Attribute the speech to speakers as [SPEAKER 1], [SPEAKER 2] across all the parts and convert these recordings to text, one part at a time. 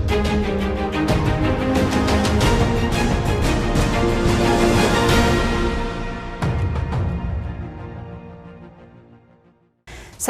[SPEAKER 1] Сайн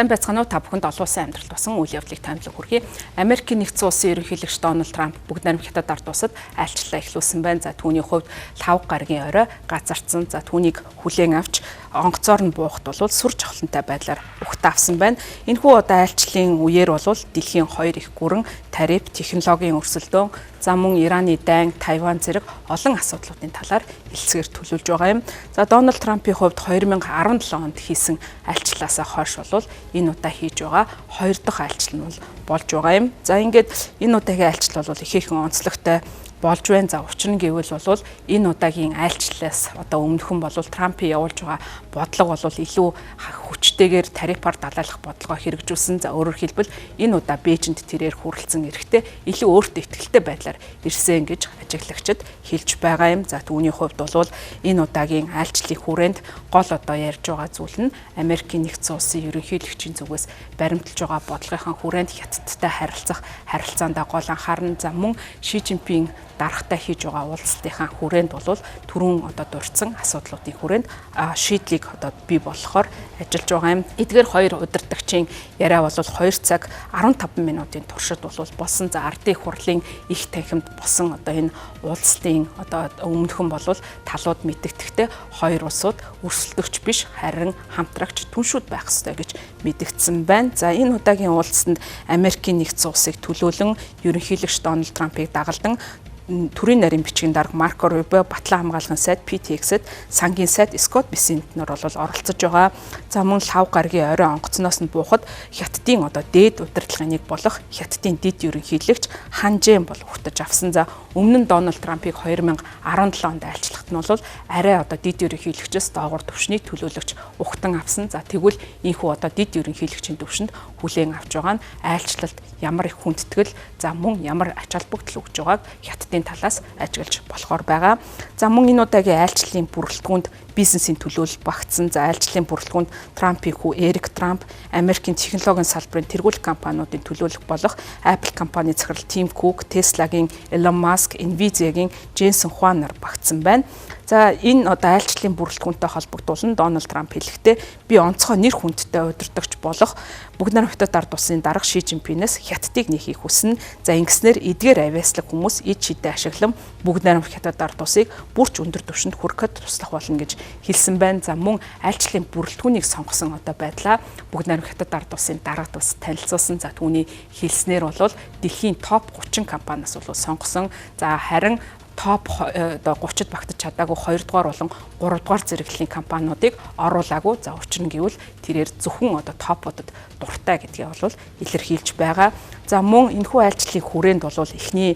[SPEAKER 1] байцгаана уу, та бүхэнд олон улсын амьдралд болсон үйл явдлыг тайлбарлах хүргэе. Америкийн нэгдсэн улсын ерөнхийлөгч Дональд Трамп бүгд найрамдах Хятад ард улсад айлчлалаа эхлүүлсэн байна. За түүний хувьд лав гарагийн орой газарцсан. За түүнийг хүлээн авч онгоцоор нь буухад бол сүр жавхлантай байдлаар угтаа авсан байна. Энэхүү одоо айлчлалын үеэр бол дэлхийн хоёр их гүрэн тариф, технологийн өрсөлдөөн, за мөн Ираны дайн, Тайван зэрэг олон асуудлуудын талаар хэлцгээр төлөвлөж байгаа юм. За Дональд Трампын хувьд 2017 онд хийсэн айлчлалаасаа хойш бол энэ удаа хийж байгаа хоёр дахь айлчлал нь бол болж байгаа юм. За ингээд энэ удаагийн айлчлал бол ихээхэн онцлогтой болж байна. За учир нь гэвэл бол энэ удаагийн айлчлалаас одоо өмнөхөн бол Трампын явуулж байгаа бодлого бол илүү хүчтэйгээр тарифаар далайлах бодлогоо хэрэгжүүлсэн. За өөрөөр хэлбэл энэ удаа Бээжинд тэрээр хүрэлцэн ирэхдээ илүү өөртөө итгэлтэй байдлаар ирсэн гэж ажиглагчид хэлж байгаа юм. За түүний хувьд бол энэ удаагийн айлчлалын хүрээнд гол одоо ярьж байгаа зүйл нь Америкийн нэгдсэн улсын ерөнхийлөгчийн зүгээс баримталж байгаа бодлогынхаа хүрээнд Хятадтай харилцах харилцаандаа гол анхаарна. За мөн Ши Цзиньпин даргатай хийж байгаа уулзалтынхаа хүрээнд бол түрүүн одоо дурдсан асуудлуудын хүрээнд шийдлийг одоо бий болохоор ажиллаж байгаа юм. Эдгээр хоёр удирдагчийн яриа бол 2 цаг 15 минутын туршид бол болсон. За ардын хурлын их танхимд болсон одоо энэ уулзалтын одоо өмнөхөн бол талууд мэдэгдэхдээ хоёр улсууд өрсөлдөгч биш харин хамтрагч түншүүд байх ёстой гэж мэдэгдсэн байна. За энэ удаагийн уулзалтанд Америкийн нэгдсэн улсыг төлөөлөн ерөнхийлөгч Дональд Трампыг дагалдан төрийн нарийн бичгийн дарга Марко Рубио, Батлан хамгаалгын сайд PTX-д сангийн сайд Скот Бесент нар бол оролцож байгаа. За мөн лав гарагийн орой онгоцноос нь буухад Хятадын одоо дээд удирдлагын нэг болох Хятадын дэд ерөнхийлөгч Хан Жен бол угтаж авсан. За өмнө нь Дональд Трампыг 2017 онд айлчлахад нь бол арай одоо дэд ерөнхийлөгчөөс доогуур түвшний төлөөлөгч угтан авсан. За тэгвэл ийнхүү одоо дэд ерөнхийлөгчийн түвшинд хүлээн авч байгаа нь айлчлалд ямар их хүндэтгэл, за мөн ямар ач холбогдол өгж байгааг Хятадын талаас ажиглаж болохоор байгаа. За мөн энэ удаагийн айлчлалын бүрэлдэхүүнд бизнесийн төлөөлөл багтсан. За айлчлалын бүрэлдэхүүнд Трампын хүү Эрик Трамп, Америкийн технологийн салбарын тэргуулах компаниудын төлөөлөх болох Apple компани захирал Тим Кук, Tesla-гийн Elon Musk, Nvidia-гийн Jensen Huang нар багтсан байна. За энэ одоо айлчлалын бүрэлдэхүүнтэй холбогдуулан Дональд Трамп хэлэхдээ би онцгой нэр хүндтэй удирдагч болох бүгд найрамдах Хятад ард улсын дарга Ши Цзиньпинээс Хятадыг нээхийг хүснэ. За ингэснээр эдгээр авиаслаг хүмүүс ид шидэ ашиглан бүгд найрамдах Хятад ард улсыг бүрч өндөр түвшинд хүрэхэд туслах болно гэж хэлсэн байна. За мөн айлчлалын бүрэлдэхүүнийг сонгосон одоо байдлаа бүгд найрамдах Хятад ард улсын даргад бас танилцуулсан. За түүний хэлснээр бол дэлхийн топ 30 компаниас бол сонгосон. За харин топ одоо 30-д багтаж чадаагүй 2 дугаар болон 3 дугаар зэрэглэлийн компаниудыг оруулаагүй. За учир нь гэвэл тэрээр зөвхөн одоо топуудад дуртай гэдгийг бол илэрхийлж байгаа. За мөн энэхүү айлчлалын хүрээнд бол эхний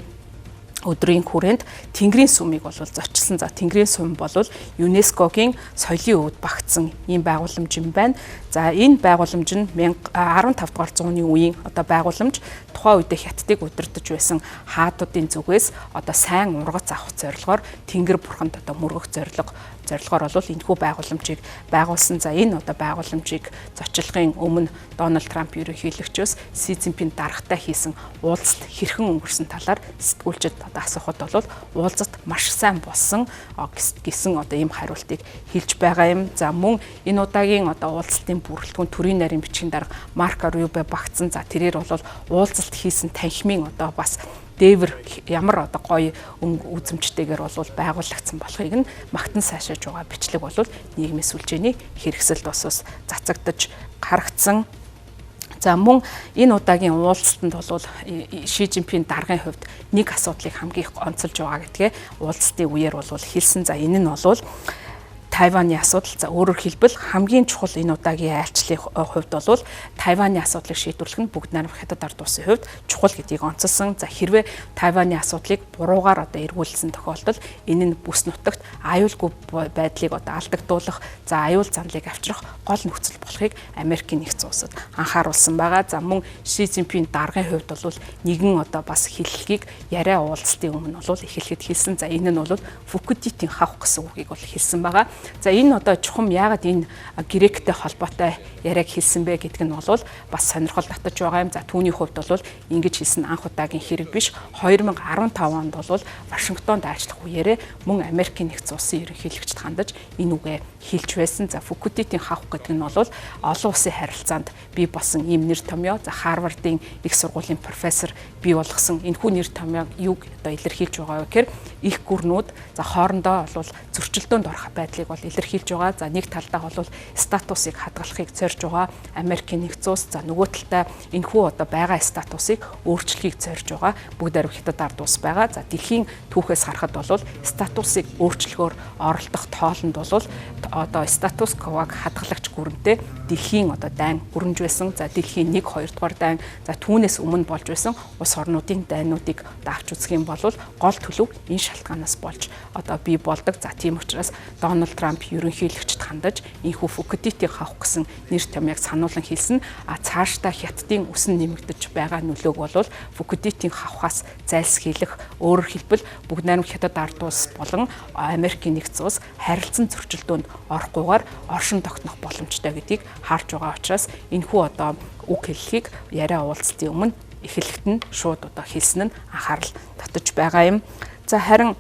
[SPEAKER 1] өдрийн хүрээнд Тэнгэрийн сүмийг бол зочилсан. За Тэнгэрийн сүм бол ЮНЕСКО-гийн соёлын өвд багтсан ийм байгууламж юм байна. За энэ байгууламж нь 15 дугаар зууны үеийн одоо байгууламж, тухайн үедээ Хятадыг удирдах байсан хаадуудын зүгээс одоо сайн ургац авах зорилгоор Тэнгэр бурханд одоо мөргөх зорилгоор бол энэхүү байгууламжийг байгуулсан. За энэ одоо байгууламжийг зочлохын өмнө Дональд Трамп ерөнхийлөгчөөс Си Цзиньпин даргатай хийсэн уулзалт хэрхэн өнгөрсөн талаар сэтгүүлчид одоо асуухад бол уулзалт маш сайн болсон гэсэн одоо ийм хариултыг хэлж байгаа юм. За мөн энэ удаагийн одоо уулзалтын бүрэлдэхүүн төрийн нарийн бичгийн дарга Марко Рубио багтсан. За тэрээр бол уулзалт хийсэн танхимын одоо бас дээвэр ямар одоо гоё үзэмжтэйгээр бол байгуулагдсан болохыг нь магтан сайшааж байгаа бичлэг бол нийгмийн сүлжээний хэрэгсэлд бас цацагдаж харагдсан. За мөн энэ удаагийн уулзалтанд бол Ши Цзиньпин даргын хувьд нэг асуудлыг хамгийн их онцолж байгаа гэдгээ уулзалтын үеэр бол хэлсэн. За энэ нь бол Тайваны асуудал. За өөрөөр хэлбэл хамгийн чухал энэ удаагийн айлчлалын хувьд бол Тайваны асуудлыг шийдвэрлэх нь бүгд найрамдах Хятад ард улсын хувьд чухал гэдгийг онцолсон. За хэрвээ Тайваны асуудлыг буруугаар одоо эргүүлсэн тохиолдолд энэ нь бүс нутагт аюулгүй байдлыг одоо алдагдуулах, за аюул занлыг авчрах гол нөхцөл болохыг Америкийн нэгдсэн улсад анхааруулсан байгаа. За мөн Ши Цзиньпин даргын хувьд бол нэгэн одоо бас хэллэгийг яриа уулзалтын өмнө бол эхлэхэд хэлсэн. За энэ нь бол Фукудитийн хавх гэсэн үгийг бол хэлсэн байгаа. За, энэ одоо чухам яагаад энэ гректэй холбоотой яриаг хэлсэн бэ гэдг нь бол бас сонирхол татаж байгаа юм. За, түүний хувьд бол ингэж хэлсэн анх удаагийн хэрэг биш. 2015 онд бол Вашингтонд айлчлах үеэрээ мөн Америкийн нэгдсэн улсын ерөнхийлөгчд хандаж энэ үгээ хэлж байсан. За, Фукудитийн хавх гэдэг нь бол олон улсын харилцаанд бий болсон ийм нэр томьёо. За, Харвардын их сургуулийн профессор бий болгосон энэхүү нэр томьёог юг одоо илэрхийлж байгаа вэ гэхээр их гүрнүүд за хоорондоо бол зөрчилдөөнд орох байдлыг бол илэрхийлж байгаа. За, нэг талдаа бол статусыг хадгалахыг зорж байгаа Америкийн нэгдсэн улс, за нөгөө талдаа энэхүү одоо байгаа статусыг өөрчлөхийг зорж байгаа бүгд ариун Хятад ард улс байгаа. За, дэлхийн түүхээс харахад бол статусыг өөрчлөхөөр оролдох тоолонд бол одоо статус квог хадгалагч гүрэнтэй дэлхийн одоо дайн өрнөж байсан. За, дэлхийн 1 2 дугаар дайн, за түүнээс өмнө болж байсан улс орнуудын дайнуудыг одоо авч үзэх юм бол гол төлөв энэ шалтгаанаас болж одоо бий болдог. За, тийм учраас Дональд Трамп ерөнхийлөгчд хандаж энэхүү Фукудитийг авах гэсэн нэр томьёог сануулan хэлсэн. А цаашдаа Хятадын өсөн нэмэгдэж байгаа нөлөөг бол Фукудитийн хавхаас зайлсхийлэх, өөрөөр хэлбэл бүгд найрамд Хятад ард улс болон Америкийн нэгдсэн улс харилцан зөрчилдөөнд орохгүйгээр оршин тогтнох боломжтой гэдгийг харж байгаа учраас энэхүү одоо үг хэллэгийг яриа уулзалтын өмнө эхлэхэд нь шууд одоо хэлсэн нь анхаарал татаж байгаа юм. За, харин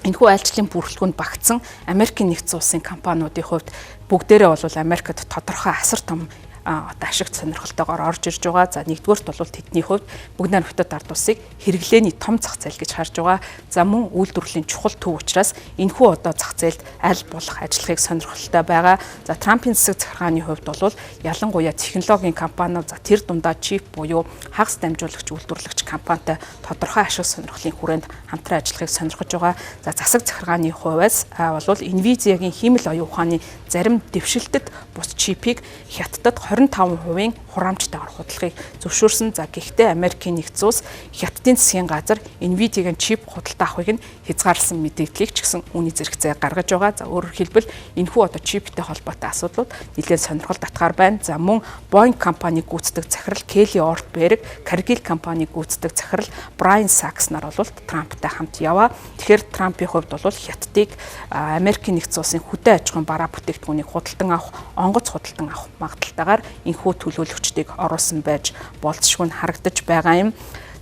[SPEAKER 1] энэхүү айлчлалын бүрэлдэхүүнд багтсан Америкийн нэгдсэн улсын компаниудын хувьд бүгдээрээ бол Америкт тодорхой асар том одоо ашигт сонирхолтойгоор орж ирж байгаа. За, нэгдүгээрт бол тэдний хувьд бүгд найрамд Хятад ард улсыг хэрэглээний том зах зээл гэж харж байгаа. За, мөн үйлдвэрлэлийн чухал төв учраас энэхүү одоо зах зээлд аль болох ажиллахыг сонирхолтой байгаа. За, Трампын засаг захиргааны хувьд бол ялангуяа технологийн компаниуд, за тэр дундаа чип буюу хагас дамжуулагч үйлдвэрлэгч компанитай тодорхой ашиг сонирхлын хүрээнд хамтран ажиллахыг сонирхож байгаа. За, засаг захиргааны хувьас бол Nvidia-гийн хиймэл оюун ухааны зарим дэвшилтэд бус чипийг Хятадд 25%-ийн хураамжтайгаар худалдахыг зөвшөөрсөн. За, гэхдээ Америкийн нэгдсэн улс Хятадын засгийн газар Nvidia-гийн чип худалдаа авахыг нь хязгаарласан мэдээллийг ч гэсэн үүний зэрэгцээ гаргаж байгаа. За, өөрөөр хэлбэл энэхүү одоо чиптэй холбоотой асуудлууд нэлээд сонирхол татгаар байна. За, мөн Boeing компаниг гүйцэтгэх захирал Kelly Ortberg, Cargill компаниг гүйцэтгэх захирал Brian Sachs нар бол Трамптай хамт яваа. Тэгэхээр Трампын хувьд бол Хятадыг Америкийн нэгдсэн улсын хөдөө аж ахуйн бараа бүтээгдэхүүнийг худалдан авах, онгоц худалдан авах магадлалтайгаар энэхүү төлөөлөгчдийг оруулсан байж болцшгүй нь харагдаж байгаа юм.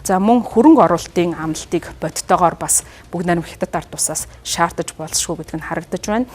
[SPEAKER 1] За, мөн хөрөнгө оруулалтын амлалтыг бодтойгоор бас бүгд найрамд Хятад ард улсаас шаардаж болцшгүй гэдг нь харагдаж байна.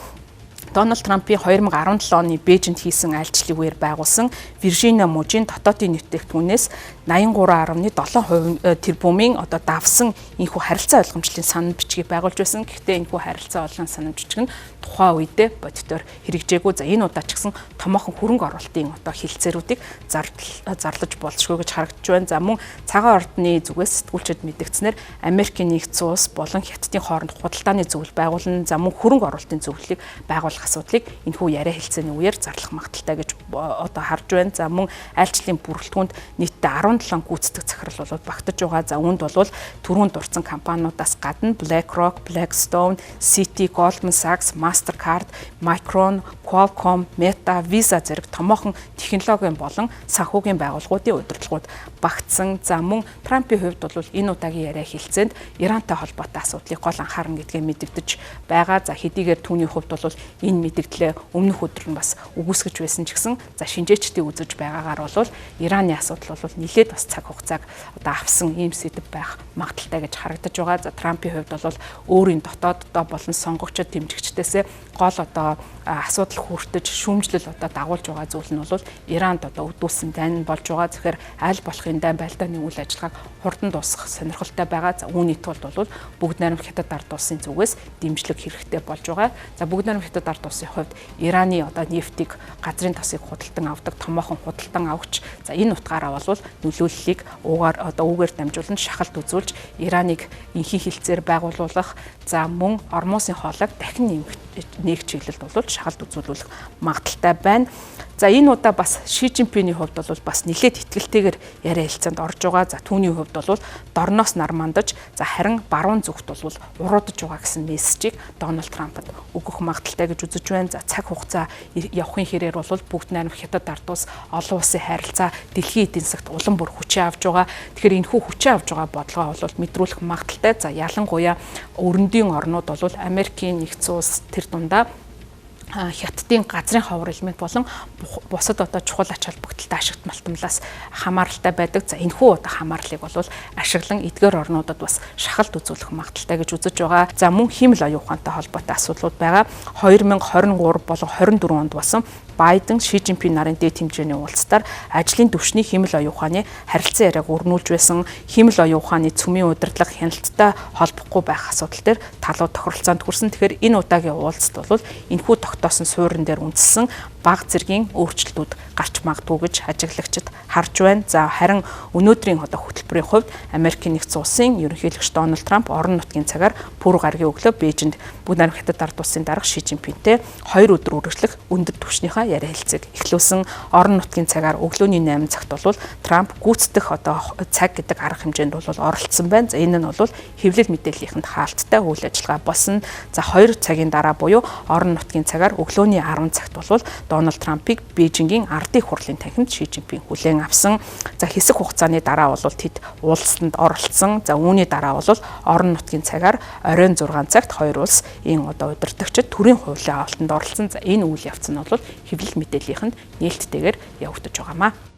[SPEAKER 1] Дональд Трампын 2017 оны Бээжинд хийсэн айлчлалын үеэр байгуулсан Виржиниа мужийн дотоодын нэвтрүүлгүүнээс 83.7% тэрбумын одоо давсан энэхүү харилцаа ойлгомжлын санал бичгийг байгуулж байсан. Гэхдээ энэхүү харилцаа олон санал бичиг нь тухайн үедээ бодитоор хэрэгжээгүй. За, энэ удаа ч гэсэн томоохон хөрөнгө оруулалтын одоо хэлцээрүүдийг зарлаж болзошгүй гэж харагдаж байна. За, мөн цагаан ордны зүгээс сэтгүүлчид мэдгдсэнээр Америкийн нэгдсэн улс болон Хятадын хооронд худалдааны зөвлөл байгуулна. За, мөн хөрөнгө оруулалтын зөвлөлийг байгуулах асуудлыг энэхүү яриа хэлцээний үеэр зарлах магадлалтай гэж одоо харж байна. За, мөн айлчлалын бүрэлдэхүүнд нийтдээ 17 гүйцэтгэх захирал болоод багтаж байгаа. За, үүнд бол түрүүнд дурдсан компаниудаас гадна BlackRock, Blackstone, Citi, Goldman Sachs, Mastercard, Micron, Qualcomm, Meta, Visa зэрэг томоохон технологийн болон санхүүгийн байгууллагуудын удирдлагууд багтсан. За, мөн Трампын хувьд бол энэ удаагийн яриа хэлцээнд Ирантай холбоотой асуудлыг гол анхаарна гэдгээ мэдэгдэж байгаа. За, хэдийгээр түүний хувьд бол энэ мэдэгдлээ өмнөх өдөр нь бас үгүйсгэж байсан ч гэсэн, за шинжээчдийн үзэж байгаагаар бол Ираны асуудал бол нэлээд бас цаг хугацааг одоо авсан ийм сэдэв байх магадлалтай гэж харагдаж байгаа. За, Трампын хувьд бол өөрийн дотоод одоо болон сонгогчид дэмжигчдээсээ гол одоо асуудал хүртэж шүүмжлэл одоо дагуулж байгаа зүйл нь бол Иранд одоо өдүүлсэн дайн болж байгаа. Тэгэхээр аль болохын дайн байлдааны үйл ажиллагааг хурдан дуусгах сонирхолтой байгаа. За, үүний тулд бол бүгд найрамд Хятад ард улсын зүгээс дэмжлэг хэрэгтэй болж байгаа. За, бүгд найрамд Хятад ард улсын хувьд Ираны одоо нефтийг, газрын тосыг худалдан авдаг томоохон худалдан авагч. За, энэ утгаараа бол нөлөөллийг уугаар одоо үүгээр дамжуулан шахалт үзүүлж Ираныг энхийн хилцээр байгуулах, за мөн Ормусын хоолойг дахин нээх чиглэлд бол шахалт үзүүлэх магадлалтай байна. За, энэ удаа бас Ши Цзиньпиний хувьд бол бас нэлээд итгэлтэйгээр яриа хэлцээнд орж байгаа. За, түүний хувьд бол дорноос нармандаж, за харин баруун зүгт бол уруудаж байгаа гэсэн мессежийг Дональд Трампд өгөх магадлалтай гэж үзэж байна. За, цаг хугацаа явахын хэрээр бол бүгд найрамд Хятад ард улс олон улсын харилцаа дэлхийн эдийн засагт улам бүр хүчээ авч байгаа. Тэгэхээр энэхүү хүчээ авч байгаа бодлогоо бол мэдрүүлэх магадлалтай. За, ялангуяа өрөндийн орнууд бол Америкийн нэгдсэн улс тэр дундаа Хятадын газрын ховор элемент болон бусад одоо чухал ач холбогдолтой ашигт малтамлаас хамааралтай байдаг. За, энэхүү одоо хамаарлыг бол ашиглан эдгээр орнуудад бас шахалт үзүүлэх магадлалтай гэж үзэж байгаа. За, мөн хиймэл оюун ухаантай холбоотой асуудлууд байгаа. 2023 болон 24 онд болсон Байден, Ши Жинпин нарын дээд хэмжээний уулзалтаар ажлын түвшний хиймэл оюун ухааны харилцан яриаг өрнүүлж байсан. Хиймэл оюун ухааны цөмийн удирдлага хяналттай холбохгүй байх асуудал дээр талууд тохиролцоонд хүрсэн. Тэгэхээр энэ удаагийн уулзалт бол энэхүү тогтоосон суурин дээр үндэслэн бага зэргийн өөрчлөлтүүд гарч магадгүй гэж ажиглагчид харж байна. За, харин өнөөдрийн одоо хөтөлбөрийн хувьд Америкийн нэгдсэн улсын ерөнхийлөгч Дональд Трамп орон нутгийн цагаар пүрэв гарагийн өглөө Бээжинд Бүгд найрамдах Хятад ард улсын дарга Ши Жинпинтэй 2 өдөр үргэлжлэх өндөр түвшнийхээ яриа хэлцээг эхлүүлсэн. Орон нутгийн цагаар өглөөний 8 цагт бол Трамп гүйцэтгэх одоо цаг гэдэг арга хэмжээнд бол оролцсон байна. За, энэ нь бол хэвлэл мэдээллийнхэнд хаалттай үйл ажиллагаа болсон. За, 2 цагийн дараа буюу орон нутгийн цагаар өглөөний 10 цагт бол Дональд Трампыг Бээжингийн ардын хурлын танхимд Ши Жинпин хүлээн авсан. За, хэсэг хугацааны дараа бол тэд уулзалтанд оролцсон. За, үүний дараа бол орон нутгийн цагаар оройн 6 цагт хоёр улс ийн одоо удирдагчид төрийн хуулийн авалтанд оролцсон. За, энэ үйл явц нь бол хэвлэл мэдээллийнхэнд нээлттэйгээр явагдаж байгаамаа.